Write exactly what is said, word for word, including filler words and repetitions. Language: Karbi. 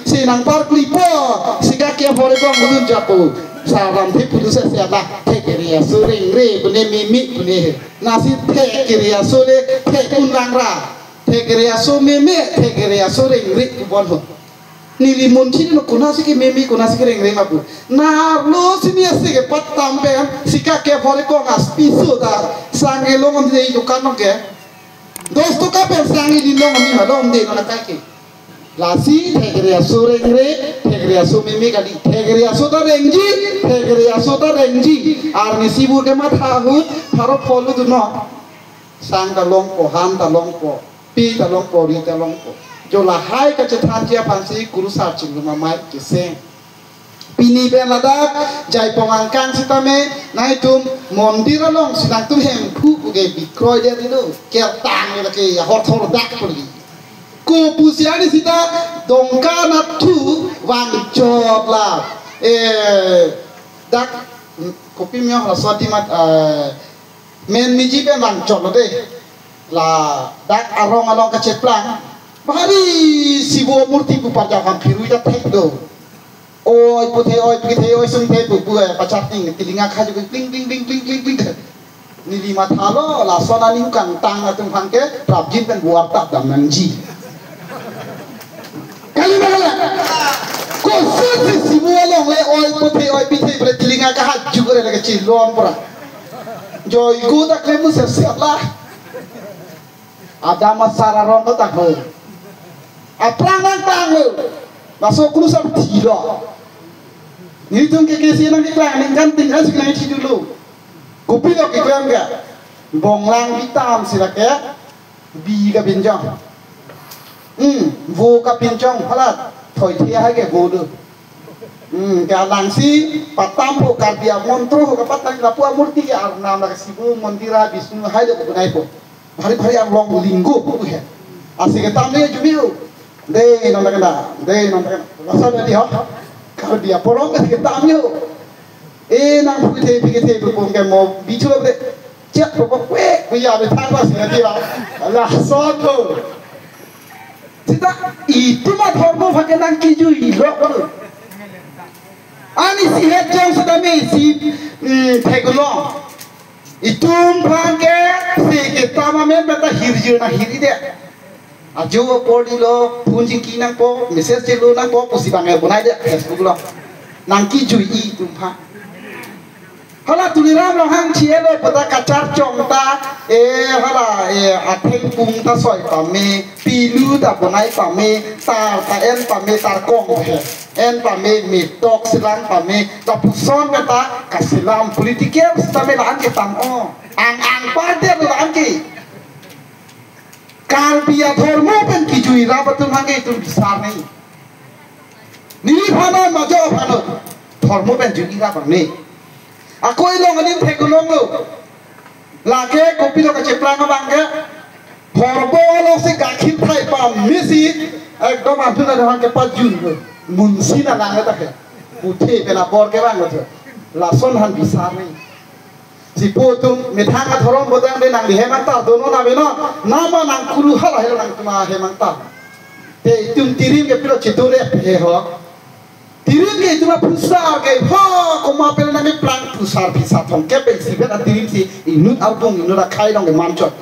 si nangpar klipo, sika ke hore kong budun japo. Saram the pudu se se la, thek area so rengre, pune mimi, pune he. Nasi thek area so le, thek un lang ra. Thek area so mimi, thek area so rengre, pu bon ho. Neli munthi no konatsi ke mimi, konatsi ke rengre ma pu. Narlo sini ase ke pat tam pen, sika ke hore kong as piso ta, sang elong am de dukan no ke. Dos toka pen sang ili long ami halom de no na kai ke. Lasi thek area so rengre, thek area so mimi kali, thek area so ta rengji, thek area so ta rengji. Arni sibur ke matha ahut, pharo pholu dunnon. Sang ta longpo, han ta longpo, pi ta longpo, ri ta longpo. Jo lahai kachethanji aphansi kurusar chingrum amei kese. Pini pen ladak, jaipong angkang sitame, nangtum mondir alongsi nangtum hemphu puke bikroi dia dilo, kertang lake ya hor thor dak pergi. Ko pusi ani sita dongka nathu vangchot la. Eh, dak, kopi myo hala swati mat, eh, men miji pen vangchot lo de. Ladak arong along kacheplang. Bahari Sibo murti pu parjak ham phirui ta thek do. Oi puthe, oi puthe, oi sungthe pu pu, eh, pacharting tilinga khaju kling, kling, kling, kling, kling, kling. Neli mathalo, lason ani hukang tang atum aphan ke, prapjin pen buar tap dam nangji. Kali mana? Koson si Sibo along le, oi puthe, oi pithe, bre tilinga kahat jugre lagi chilon pura. Joi gu tak le mu siap-siap la. Adam asar aron lo tak ho. Aphrang nangtang lo. Laso kurusar thilo. Nelitum ke kesi nangkeklang ningkan tinggal sik nangthi dulu. Kopilo keklang ke. Bonglang bitam sila ke. Bi kapinchong. Hmm, vo kapinchong halat. Thoithe hai ke vo do. Hmm, ke alangsi patam ho Karbi amontro ho kapat nang lapu amurti ke Arnam la ke Sibo mondir a Bisnu hai lo ke bunai po. Bhari bhari arlong linggo pu he. Asi ketam le jumi ho. De non ta kena, de non ta kena. Lason tadi ho. Karbi aporong ke ketam yo. Eh, nang phu the, phi the, pu pung ke mo bichu lo de. Chek po po kwe, kuya be thang pas nang dia. Lason lo. Sita itum adhormo aphan ke nangkijui lo. Ani si het jang sita me si, mm, theklong. Itum aphan ke si ketam amen beta hirjir na hiri de. Ajo apor dilo, phone chingki nangpo, message chelo nangpo, pusi bang e bonai de Facebook lo. Nangkijui itum aphan. Hala Tuliram Ronghang chelo pata kachar chong ta, eh, hala, eh, athengpung ta soi pame, pilu ta bonai pame, tar ta en pame, tar kong he. En pame, metok selam pame, lapuson kata kaselam political sitame la-an ke tam o. Ang ang party la-an ke. Karbi adhormo pen kijui rap atum aphan ke itum bisar nangji. Neliphan lo majo aphan lo. Dhormo pen jui rap nangji. Ako ilong adim theklong lo. Lake kopilo kacheplang abang ke. Horbo lo si gakhir thai pame si. Ekdom atum atum aphan kepajun lo. Munsi na lang ta ke. Puthe pen abor ke bang lo. Lason aphan bisar nangji. Si pu atum methang adhorom botang de nang di hemang tar dono na beno, nama nang kuru hala helo nangtum ahemang tar. Te itum tirim ke pilo chitu re he ho. Tirim ke itum aphusar ke ho, koma pelo nang keplang phusar phisa thong ke pe si bet atirim si inut albung inut akhai along ke manchot.